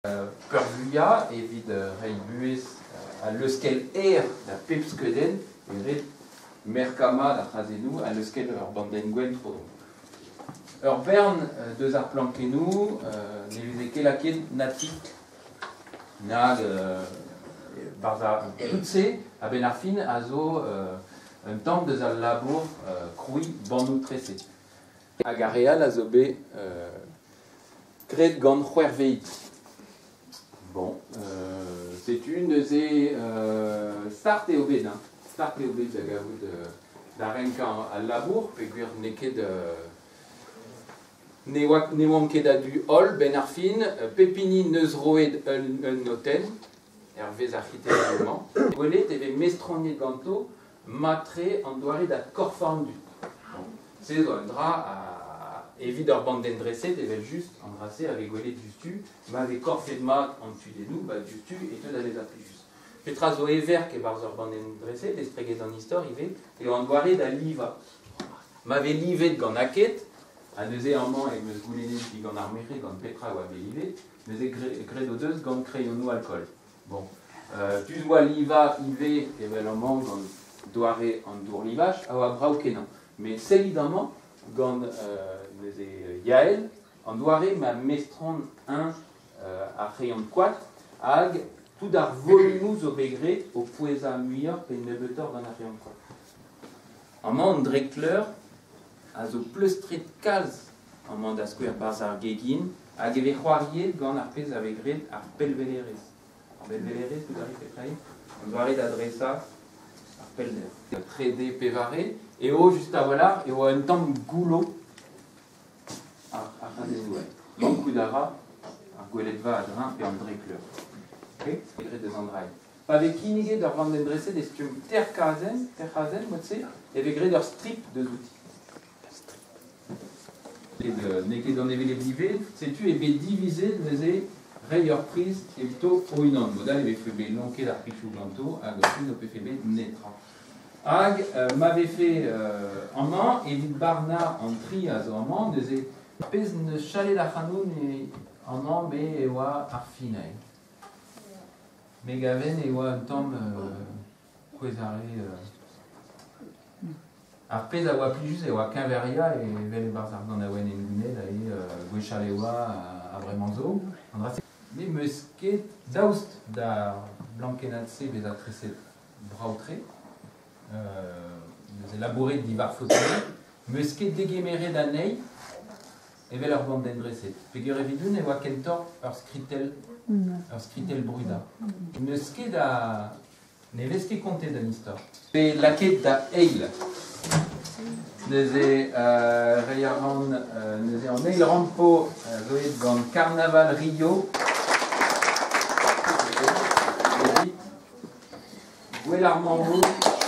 Peurvuiañ evit reiñ buhez ha leuskel aer da pep skeudenn e ret merkañ mat ar c'hazennoù ha leuskel ur bandenn gwenn tro-dro. Ur bern deus ar plankennoù ne veze ket lakaet na titl nag barzh ar tout-se a-benn ar fin a zo un tamm deus al labour krouiñ bannoù treset. Hag ar re all a zo bet graet gant c'hwerveid. Bon, setu neuze start eo bet, hein. Start eo bet da gavout da renkañ al labour peogwir n'eo ket ne oa ne oamp ket a-du holl 'benn ar fin. Pep hini 'neus roet un notenn hervez ar c'hriterioù-mañ. Gwelet e vez mestroniet ganto mat-tre an doare da korfañ an dud. Se zo un dra evit ur bandenn dreset evel-just, an dra-se a vez gwelet diouzhtu, ma vez korfet mat an tudennoù, ba diouzhtu e teu da vezañ plijus. Petra zo heverk e-barzh ur bandenn dreset, estreget an istor ivez, eo an doare da livañ. Ma vez livet gant aked, ha neuze amañ em eus goulennet digant ar merc'hed gant petra e oa bet livet, neuze graet o deus gant kreionoù alkool. Bon, tu oa livañ ivez evel amañ gant doare an dourlivaj a oa brav-kenañ. Met sellit amañ gant neuze Yael, an doare ma mestron eñ ar c'hreion koad hag tout ar volumoù zo bet graet o pouezañ muioc'h pe nebeutoc'h gant ar c'hreion koad. Amañ an drekleur a zo pleustret kalz amañ da skouer 'barzh ar gegin hag e vez c'hoariet gant ar pezh a vez graet ar pellwelerezh. Ar bellwelerezh, tout a rit petra eo? An doare da dresañ ar pellder. Trede, pevare eo just a-walc'h e oa un tamm goullo ar ar c'hazennoù. Mankout a ra ar gweledva a-dreñv pe an drekleur. Graet eus an drailh. Pa vez kinniget ur vandenn dreset e stumm teir kazenn, teir c'hazenn mod-se, e vez graet ur strip deus outi. N'eo ket an hevelep live, setu eo bet divizet neuze reiñ ur priz evito o-unan. Mod all e vefe bet lonket ar prizioù ganto hag ur priz n'ho pefe bet netra. Hag ma vefe amañ evit barnañ an tri a zo amañ neuze pezh 'neus chalet ac'hanon amañ me e oa ar finañ. Me gaven e oa un tamm kouezh-arre Ar pezh a oa plijus e oa keñveriañ evel e-barzh ar ganaouenn hengounel aze gwechall e oa ha bremañ zo. An dra-se ne 'm eus ket daoust d'ar blankennad-se bezañ treset brav-tre, neuze labouret diwar fotoioù, 'm eus ket degemeret anezhi evel ur bandenn dreset. Peogwir evidon e oa kentoc'h ur skritell, ur skritell brudañ. N'eus ket a Ne vez ket kontet an istor. Pe lakaet da eil. Neuze reiñ a ran neuze an eil rampo zo aet gant Karnaval Rio. Evit Gwel ar Mammouth.